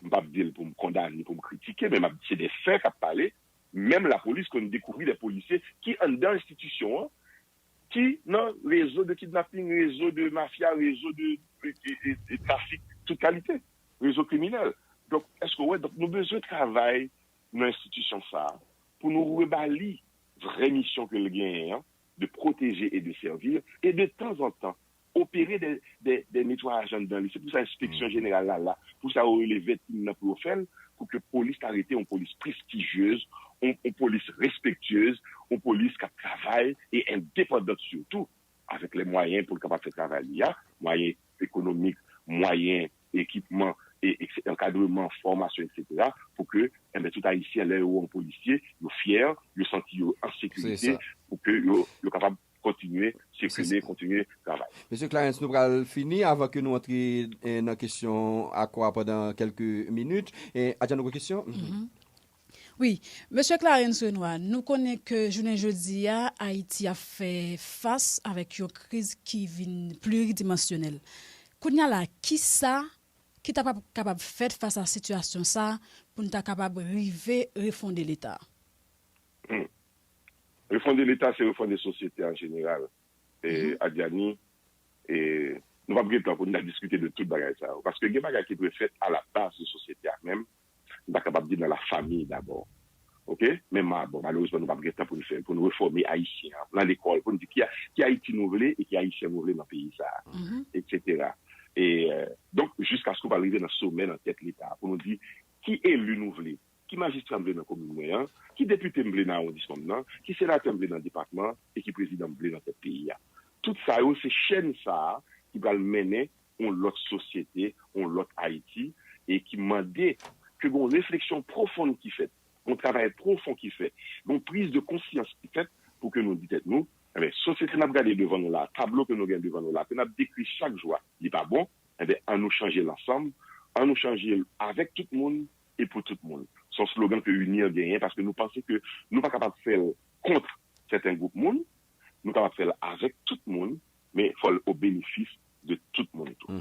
m p ap di l pou m kondane, pou m kritike, men m ap di se de fè k ap pale. Menm lapolis konn dekouvri de polisye ki anndan enstitisyon an, ki nan rezo de kidnaping, rezo de mafya, rezo de, de, de, de, de trafik tout kalite, rezo kriminèl. Donk, èske w wè? Donk, nou bezwen travay nan enstitisyon sa a pou nou rebali vrè misyon ke l genyen an, de protéger et de servir, e de tanzantan opere de, de, de netwayaj anndan li. Se pou sa enspeksyon jeneral la la, pou sa yo rele vetting nan pou yo fè l, pou ke polis la rete yon polis prestijyez, yon, yon polis respektyez, yon polis k ap travay e endepandant sitou, avèk lè mwayen pou l kapab fè travay li a, mwayen ekonomik, mwayen ekipman, e, e, ankadreman, fòmasyon, etsetera, pou ke, enben, tout Ayisyen, lè yo wè yon polisye, yo fyè, yo santi yo an sekirite, pou ke yo, yo kapab kontinye sikile, kontinye travay. Mesye Clarens, nou pral fini avan ke nou antre eh, nan kesyon Akwa pandan kèlke minit. Eh, Adjana, ou gen kesyon? Mhm. Wi, Mesye Clarens Renois, nou konnen ke jounen jodi a, Ayiti ap fè fas avèk yon kriz ki vin pliridimansyonèl. Kounye a la, kisa ki ta pa kapab fèt fas a sitiyasyon sa a pou n ta kapab rive refonde Leta? Refonde Leta, se refonde sosyete an jeneral. E, Adyani, e, nou p ap gen tan pou n ta diskite de tout bagay sa yo. Paske gen bagay ki dwe fèt a la baz de sosyete a menm. Nou ta kapab di nan la famille d'abord. Oke? Men ma, bon, malerezman, nou p ap gen tan pou n fè, pou n refòme Ayisyen an nan lekòl, pou n di ki, ki Ayiti nou vle e ki Ayisyen nou vle nan peyi sa a, etsetera. E, euh, donk, jiskaske w pral rive nan somè nan tèt Leta, pou nou di ki eli nou vle, ki majistra m vle nan komin mwen an, ki depite m vle nan awondisman m nan, ki senatè m vle nan depatman e ki prezidan m vle nan tèt peyi a. Tout sa yo, se chèn sa a ki pral mennen yon lòt sosyete, yon lòt Ayiti, e ki mande ke gen yon refleksyon pwofonn ki fèt, yon travay pwofon ki fèt, yon priz de konsyans ki fèt pou ke nou di tèt nou, enben, sosyete n ap gade devan nou la, tablo ke nou gen devan nou la, ke n ap dekri chak jou a, li pa bon, enben, an nou chanje l ansanm, an nou chanje l avèk tout moun e pou tout moun. Se yon slogan ke UNIR genyen paske nou panse ke nou pa kapab fè l kont sèten gwoup moun, nou kapab fè l avèk tout moun, men fò l o benefis de tout moun tou.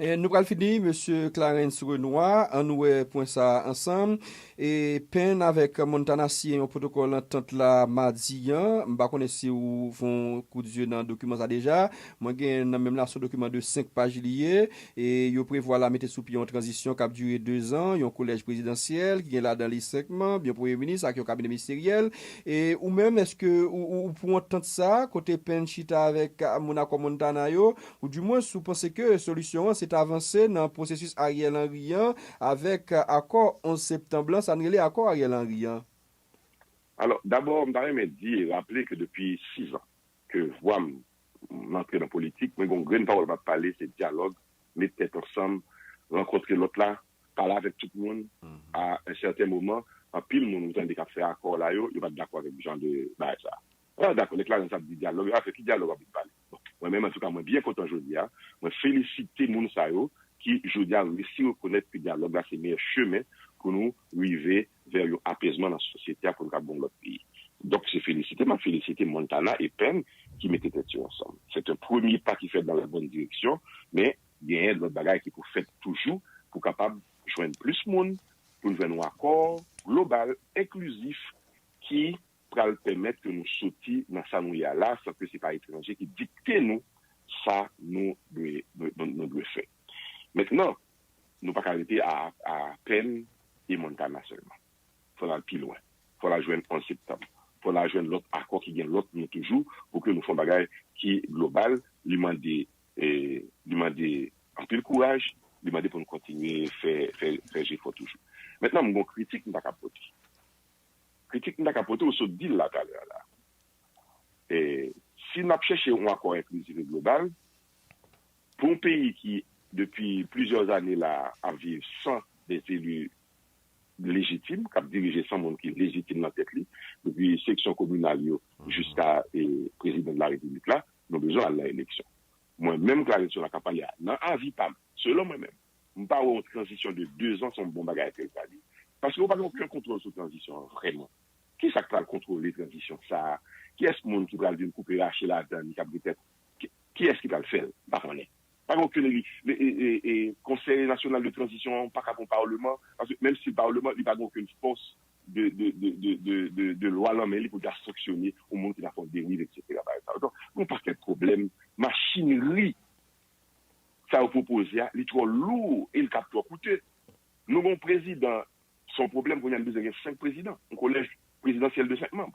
E nou pral fini, mesye Clarens Renois, ann wè pwen sa a ansanm. E Penn avèk Montana siyen yon pwotokòl antant la madi an. M pa konnen si w fè yon kout zye nan dokiman sa deja. Mwen gen nan men m la, se yon dokiman de senk paj li ye. E yo prevwa la mete sou pye yon tranzisyon k ap dire dezan, yon kolèj prezidansyèl ki gen ladan li senk manm, yon premye minis ak yon kabinè ministeryèl. E ou menm, èske ou, ou, ou pou antant sa a, kote Penn chita avèk moun Akò Montana yo, oudimwens ou panse ke solisyon an se ta vanse nan pwosesis Ariel Henry an avèk akò onz septanm lan, sa n rele akò Ariel Henry an? Alò, dabò, m ta renmen di e raple ke depi sis an ke vwa m antre nan politik, mwen gen yon grenn pawòl m ap pale, se dyalòg, met tèt ansanm, rankontre lòt la, pale avèk tout moun. A un certain moment, anpil moun ou tande k ap fè akò la yo, yo pa t dakò avèk jan de bagay sa a. Yo pa t dakò, lè Clarens ap di dyalòg, yo ap fè ki dyalòg w ap vin pale? Bon, mwen menm, antouka, mwen byen kontan jodi a. Mwen felisite moun sa yo ki, jodi a, resi rekonèt ke dyalòg la se meyè chemen pou nou rive vè yon apezman nan sosyete a, pou nou kab gen yon lòt peyi. Donk, se felisite, m ap felisite Montana e Penn ki mete tèt yo ansanm. Se yon premye pa ki fèt dans la bonne direction, men genyen lòt bagay ki pou fèt toujou pou kapab jwenn plis moun, pou n jwenn yon akò global, enklizif, ki pral pèmèt ke nou soti nan sa nou ye a la, san ke se pa etranje ki dikte nou sa nou dwe, nou, nou, nou dwe fè. Mentnan, nou pa ka rete a, a Penn e Montana sèlman. Fò n al pi lwen. Fò n al jwenn onz septanm. Fò n al jwenn lòt akò ki gen lòt non toujou, pou ke nou fè yon bagay ki global, li mande, e, li mande anpil kouraj, li mande pou nou kontinye fè, fè, fè jefò toujou. Mentnan, m gen yon kritik m ta ka pote. Kritik m ta ka pote, ou sot di l la talè a la. E, si n ap chèche yon akò enklizif e global, pou yon peyi ki, depi plizyè ane la, ap viv san des élus lejitim, k ap dirije san moun ki lejitim nan tèt li, depi seksyon kominal yo jiska, e, prezidan de la repiblik la, nou bezwen al nan eleksyon. Mwen menm, Clarens Renois k ap pale a, nan avi pa m, selon mwen menm, m pa wè yon tranzisyon de dezan se yon bon bagay tel sa li. Paske ou pa gen okenn kontwòl sou tranzisyon an vrèman. Kisa k pral kontwole tranzisyon sa a? Kiyès moun ki pral vin koupe rache ladan li k ap gen tèt? Ki, kiyès ki pral fè l? M pa konnen. Pa gen okenn eli-, e, e, e, e, Konsèy Nasyonal de Tranzisyon an pa ka gon palman, paske menm si l palman, li pa gen okenn fòs de, de, de, de, de, de, de lwa nan men li pou l ta sanksyone yon moun ki ta fè yon deriv, etsetera. Bagay sa yo. Donk, gon pakèt pwoblèm. Machinri sa yo pwopoze a, li twò lou e l k ap twò koute. Nou gon prezidan, se yon pwoblèm, kounye a n bezwen gen senk prezidan, yon kolèj prezidansyèl de senk manm.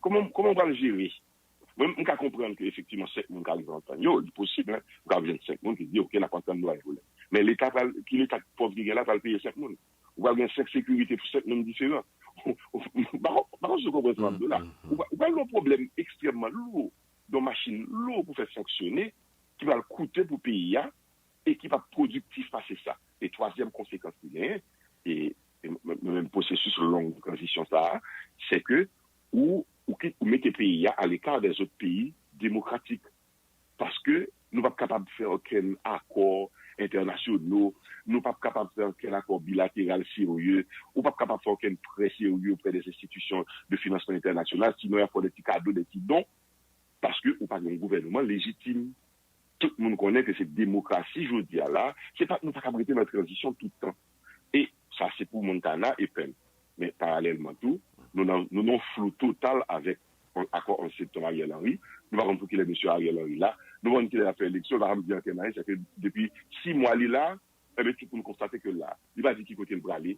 Kòman, kòman w pral jere? Mwen, m ka konprann ke efektivman senk moun ka rive antann yo, li posib, en. Ou ka jwenn senk moun ki di, oke, n ap antann nou, pa gen pwoblèm. Men Leta pral, ki Leta pòv ki gen la pral peye senk moun? Ou pral gen senk sekirite pou senk moun diferan. M pa konn, m pa konn si w konprann sa m ap di w la. Ou pral, ou pral gen yon pwoblèm ekstrèmman lou, yon machin lou pou fè fonksyone, ki pral koute pou peyi a, e ki p ap pwodiktif pase sa. E twazyèm konsekans ki genyen, e, e m-, m-, menm pwosesis long tranzisyon sa a, se ke ou, ou, ki, ou mete peyi a aleka dèzòt peyi demokratik. Paske nou p ap kapab fè okenn akò entènasyonal, nou p ap kapab fè okenn akò bilateral serye, ou p ap kapab fè okenn prè serye oprè dè enstitisyon de finansman entènasyonal, sinon y ap fè w dè ti kado, dè ti don, paske ou pa gen yon gouvènman lejitim. Tout moun konnen ke se demokrasi jodi a la, se pa, nou pa kab rete nan tranzisyon tout tan. E sa se pou Montana e Pence. Men paralèlman tou, nou nan, nou nan flou total avèk akò onz septanm Ariel Henry. Nou pa konn pou kilè mesye Ariel Henry la. Nou pa konn kilè l ap fè eleksyon, l pa janm di ankenn anyen. Sèke depi sis mwa li la, enben, tout moun konstate ke l la. Li pa di ki kote l prale,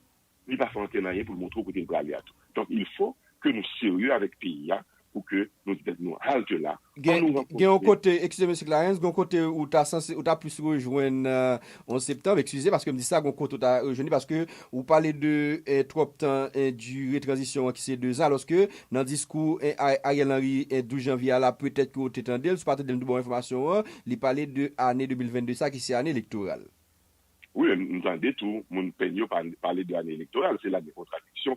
li pa fè ankenn anyen pou l montre w kote l prale a tou. Donk, il faut que nou serye avèk peyi a pou ke nou di tèt nou halte la. Gen, gen yon kote, eskize m, mesye Clarens, gen yon kote ou ta sanse, ou ta plis rejwenn, euh, onz septanm, eskize, paske m di sa, gen yon kote ou ta rejwenn li, paske ou pale de, eh, twòp tan, eh, dire tranzisyon an ki se de zan, alòske nan diskou, eh, A-, Ariel Henry, eh, douz janvye a la, petèt ke ou te tande l, si w pa tande l, m tou ba w enfòmasyon an, li pale de ane de mil venn de sa ki se ane elektoral. Wi, m tande tou, moun Pence yo pa, pale de ane elektoral, se la gen kontradiksyon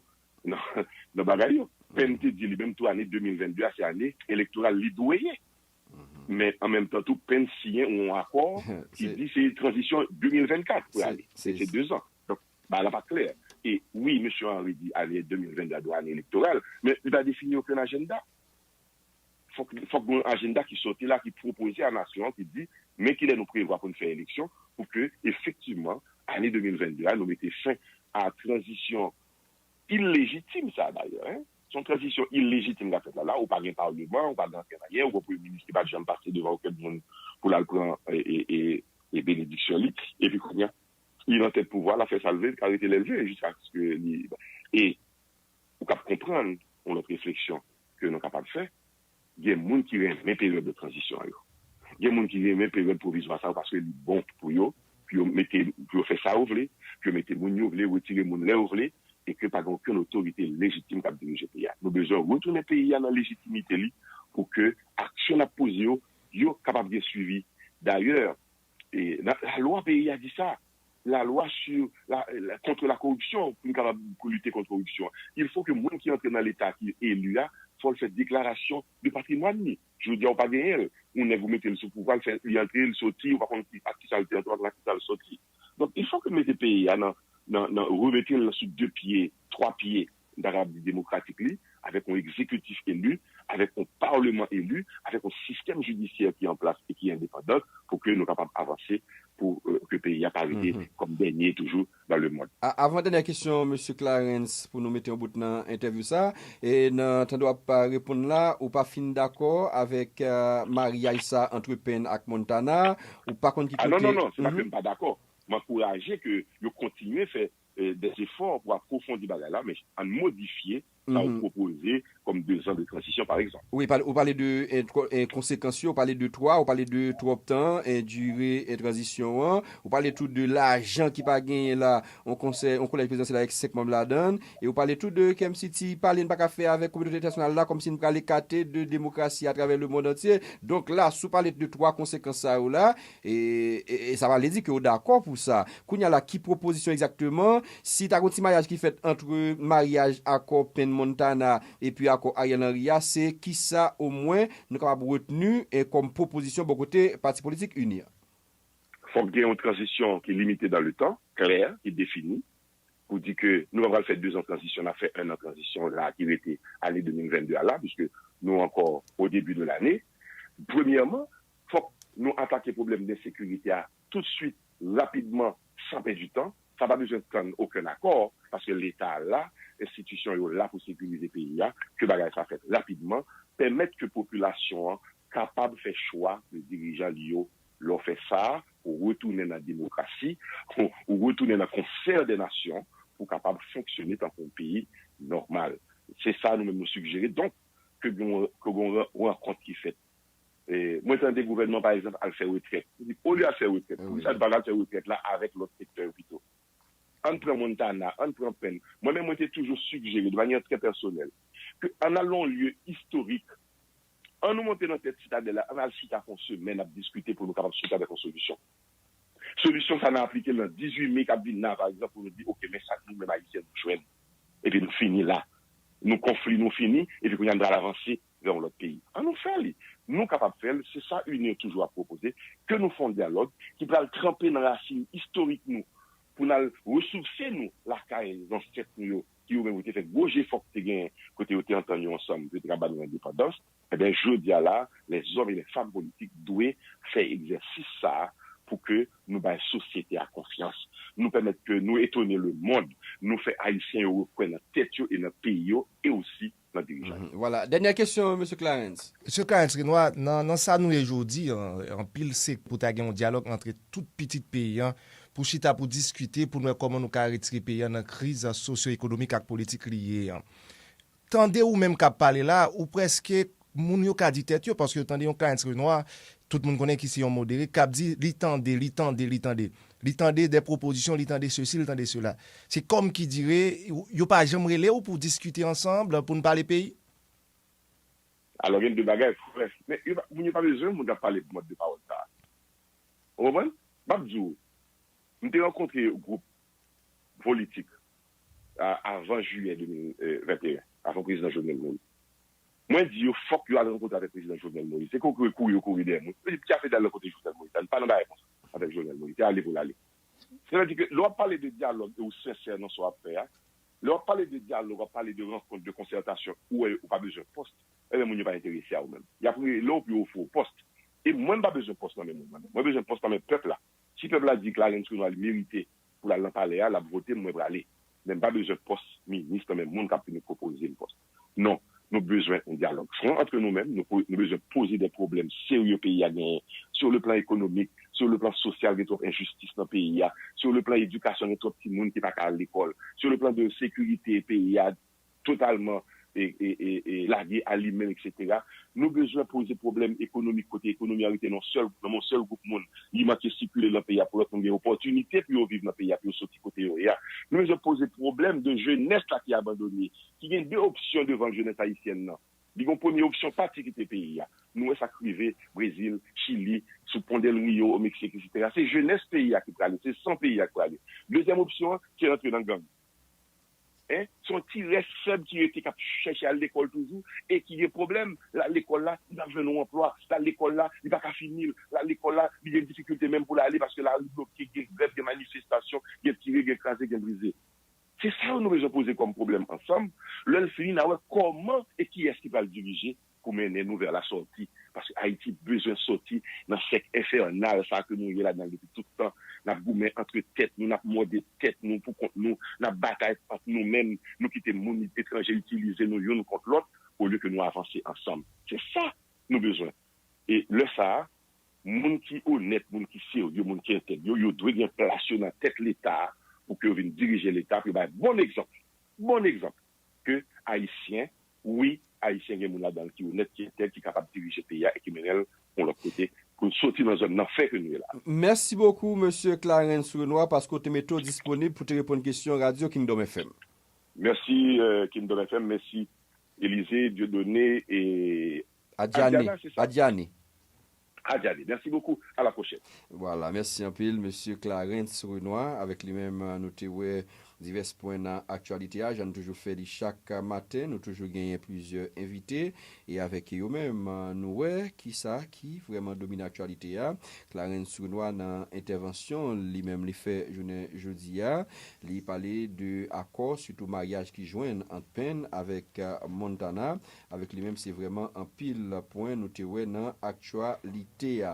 nan, nan bagay yo. Pence te di li menm tou ane de mil venn de a se ane elektoral li dwe ye. Men an menm tan tou, Pence siyen yon akò ki di se tranzisyon de mil vennkat pou ale. Se, se de zan. Donk, bagay la pa klè. E wi, mesye Henry di ane de mil venn de a dwe ane elektoral, men li pa defini okenn ajanda. Fòk, fòk gen yon ajanda ki soti la, ki pwopoze a nasyon an, ki di, men kilè nou prevwa pou n fè eleksyon, pou ke, efektivman, ane de mil venn de a, nou mete fen a tranzisyon ilejitim sa a, dayè, en. Se yon tranzisyon ilejitim k ap fèt la, la, ou pa gen palman, ou pa gen ankenn anyen, ou gen premye minis ki pa t janm pase devan okenn moun pou l al pran, e, e, e, e benediksyon li, epi kounye a, li nan tèt pouvwa, l ap fè sa l vle, l ka rete lè l vle, jiskaske li, e ou k ap konprann yon lòt refleksyon ke nou kapab fè. Gen moun ki renmen peryòd de tranzisyon yo. Gen moun ki renmen peryòd pwovizwa sa yo paske li bon pou yo, pou yo mete, pou yo fè sa yo vle, pou yo mete moun yo vle, retire moun lè yo vle, e ke pa gen okenn otorite lejitim k ap dirije peyi a. Nou bezwen retounen peyi a nan lejitimite li pou ke aksyon n ap poze yo, yo kapab gen swivi. Dayè, e, la, lalwa peyi a di sa. Lalwa sur la, la, contre la corruption, pou n kapab pou lite kont koripsyon. Il faut que moun ki antre nan Leta, ki eli a, fò l fè deklarasyon de patrimwàn li. Jodi a, ou pa genyen l. Yon nèg ou mete l sou pouvwa, l fè, li antre, l soti, ou pa konn ki, ak kisa l te antre, ak kisa l soti. Donk, il faut que mete peyi a nan, nan, nan remete l sou de pye, twa pye, m ta kapab di demokratik li, avèk yon egzekitif eli, avèk yon palman eli, avèk yon sistèm jidisyè ki an plas e ki endepandan, pou ke nou kapab avanse, pou, euh, ke peyi a pa rete kòm dènye toujou dans le monde. A-, avan dènyè kesyon, mesye Clarens, pou nou mete yon bout nan entèvyou sa, e nan tan de w ap, a, reponn la, ou pa fin dakò avèk, a, maryaj sa ant Pence ak Montana, ou pa konn ki kote. A non, non, non, se pa ke m pa dakò. M ankouraje ke yo kontinye fè, e, des efforts pou apwofondi bagay la, men ann modifye sa ou pwopoze kòm de zan de tranzisyon, pa egzanp. Wi, ou pale de, e, konsekans yo, ou pale de twa, ou pale de twòp tan, e, dire, e, tranzisyon an, ou pale tou de lajan ki pa genyen la, yon konsèy, yon kolèj prezidansyèl avèk senk manm ladan l, e ou pale tou de kèmsi ti pale n pa ka fè avèk kominote entènasyonal la, kòmsi n pral ekate de demokrasi atravè lemonn antye. Donk la, si w pale de twa konsekans sa yo la, e, e, e sa vle di ke w dakò pou sa. Kounye a la, ki pwopozisyon egzakteman? Si ta gen yon ti maryaj ki fèt ant maryaj akò Pence Montana epi akò Ariel Henry a, se kisa omwen nou kapab retni, e, kòm pwopozisyon bò kote pati politik ini an? Fòk gen yon tranzisyon ki limite dans le temps, klè, ki defini, pou di ke nou pa pral fè de zan tranzisyon, n ap fè en an tranzisyon la ki rete ane de mil venn de a la, puiske nou ankò au début de l'année. Premyèman, fòk nou atake pwoblèm de ensekirite a toutswit, rapidman, san pèdi tan. Sa pa bezwen tann okenn akò, paske Leta la, enstitisyon yo la pou sekirize peyi a, ke bagay sa fèt rapidman, pèmèt ke popilasyon an kapab fè chwa de dirijan li yo. Lè w fè sa, ou retounen nan demokrasi, ou, ou retounen nan konsè de nasyon pou kapab fonksyone tankou yon peyi nòmal. Se sa nou menm nou sigjere. Donk, ke gen, ke gen yon rankont ki fèt. E, mwen tande gouvènman, pa egzanp, al fè retrèt. Olye al fè retrèt, poukisa nou pa al fè retrèt la avèk lòt sektè yo pito? Ann pran Montana, ann pran Pence. Mwen menm, mwen te toujou sigjere, de manyè trè pèsonèl, ke ann al nan yon lye istorik, ann nou monte nan tèt Sitadèl la, ann al chita pou yon semèn, ap diskite pou nou kapab soti avèk yon solisyon. Solisyon sa, n a aplike l nan dizuit me k ap vin la, pa egzanp, pou nou di, oke, men sa nou menm Ayisyen nou jwenn. Epi nou fini la. Nou konfli, nou fini, epi kounye a nou pral avanse vè yon lòt peyi. Ann nou fè li. Nou kapab fè l, se sa UNIR toujou ap pwopoze, ke nou fè yon dyalòg ki pral tranpe nan rasin istorik nou, pou n al resouse nou lakay zansèt nou yo, ki yo menm yo te fè gwo jefò ki te genyen, kote yo te antann yo ansanm, pou yo te ka ba nou endepandans. Ebyen, jodi a la, les hommes et les femmes politiques dwe fè egzèsis sa a pou ke nou bay sosyete a konfyans. Nou pèmèt ke nou etone lemonn, nou fè Ayisyen yo rekwè nan tèt yo e nan peyi yo e osi nan dirijan yo. Vwala. Dènyè kesyon, mesye Clarens. Mesye Clarens Renois, nan, nan sa nou ye jodi a, anpil se pou ta gen yon dyalòg antre tout pitit peyi a pou chita pou diskite, pou n wè kòman nou ka retire peyi a nan kriz sosyo-ekonomik ak politik li ye a. Tande ou menm k ap pale la, ou prèske, moun yo ka di tèt yo, paske yo tande yon Clarens Renois, tout moun konnen ki se yon modere, k ap di li tande, li tande, li tande. Li tande de pwopozisyon, li tande sesi, li tande sela. Se kòm ki dire, yo pa janm rele w pou diskite ansanm, pou n pale peyi? Alò gen de bagay frè, men moun yo pa bezwen moun k ap pale mòd de pawòl sa a. Ou konprann? M ap di w, m te rankontre gwoup politik avan jiyè de mil venteyen, avan prezidan Jovenel Moïse. Mwen di yo fòk yo al rankontre avèk prezidan Jovenel Moïse. Se kouri yo kouri dèyè mwen. Yo di ki afè dal nan kote Jovenel Moïse la, li pa nan bagay konsa avèk Jovenel Moïse, se ale pou l ale. Sètadi ke lè w ap pale de dyalòg e w sensè nan sa w ap fè a, lè w ap pale de dyalòg, w ap pale de rankont, de konsètasyon, ou wè ou pa bezwen pòs, ebyen moun yo pa enterese a ou menm. Y ap rele w pou yo ofri w pòs. E mwen m pa bezwen pòs nan men moun mwen menm. Mwen bezwen pòs nan men pèp la. Si pèp la di Clarens Renois li merite pou l al nan palè a, l ap vote m, mwen prale. Men m pa bezwen pòs minis nan men moun k ap vini pwopoze m pòs. Non, nou bezwen yon dyalòg fran antre nou menm, nou, nou bezwen poze de pwoblèm serye peyi a genyen, sou le plan ekonomik, sou le plan sosyal gen twòp enjistis nan peyi a, sou le plan edikasyon gen twòp timoun ki pa ka al lekòl, sou le plan de sekirite peyi a totalman e, e, e, e lage a li menm, etsetera. Nou bezwen poze pwoblèm ekonomik kote ekonomi an rete nan sèl, nan yon sèl gwoup moun. Li manke sikile nan peyi a pou lòt moun gen opòtinite pou yo viv nan peyi a, pou yo soti kote yo ye a. Nou bezwen poze pwoblèm de jenès la ki abandone, ki gen de opsyon devan jenès ayisyèn nan. Li gen yon premye opsyon pati kite peyi a. Nou wè sa k rive Brezil, Chili, sou Pon del Rio, o Meksik, etsetera. Se jenès peyi a ki prale, se san peyi a ki prale. Dezyèm opsyon an, se rantre nan gang. Hein? Se yon ti rès fèb ki rete k ap chèche al lekòl toujou e ki gen pwoblèm. L al lekòl la, li p ap jwenn yon anplwa. L al lekòl la, li pa ka fini l. L al lekòl la, li gen difikilte menm pou l ale paske lari bloke, gen grèv, gen manifestasyon, gen tire, gen kraze, gen brize. Se sa yo nou bezwen poze kòm pwoblèm ansanm. Lè l fini, n a wè kòman e kiyès ki pral dirije pou mennen nou vè la sòti. Paske Ayiti bezwen sòti nan sèk enfènal sa ke nou ye ladan l depi tout tan. N ap goumen antre tèt nou, n ap mòde tèt nou pou kont nou, n ap batay ant nou menm, nou kite moun etranje itilize nou youn kont lòt, olye ke nou avanse ansanm. Se sa nou bezwen. E lè sa a, moun ki onèt, moun ki serye, moun ki entèg yo, yo dwe gen plas yo nan tèt Leta a pou ke yo vin dirije Leta, pou yo bay bon egzanp. Bon egzanp. Ke Ayisyen, wi, Ayisyen gen moun ladan l ki onèt, ki entèg, ki kapab dirije peyi a e ki mennen l yon lòt kote pou n soti nan zòn nan fè ke nou ye la. Mèsi bokou, mesye Clarens Renois, paske w te mete w disponib pou te reponn kesyon Radyo Kingdom F M. Mèsi, euh, Kingdom F M, mèsi, Elize, Dieudonné e Adjani. Adjana, se sa? Adjani. Adjani. Merci beaucoup. À la prochaine. Vwala, mèsi anpil, mesye Clarens Renois. Avèk li menm, nou te wè divès pwen nan aktyalite a. Jan nou toujou fè li chak maten, nou toujou genyen plizyè envite. E avèk yo menm, nou wè kisa ki vrèman domine aktyalite a. Clarens Renois nan entèvansyon li menm li fè jounen jodi a, li pale de akò, sitou maryaj ki jwenn ant Penn avèk Montana. Avèk li menm, se vrèman anpil pwen nou te wè nan aktyalite a.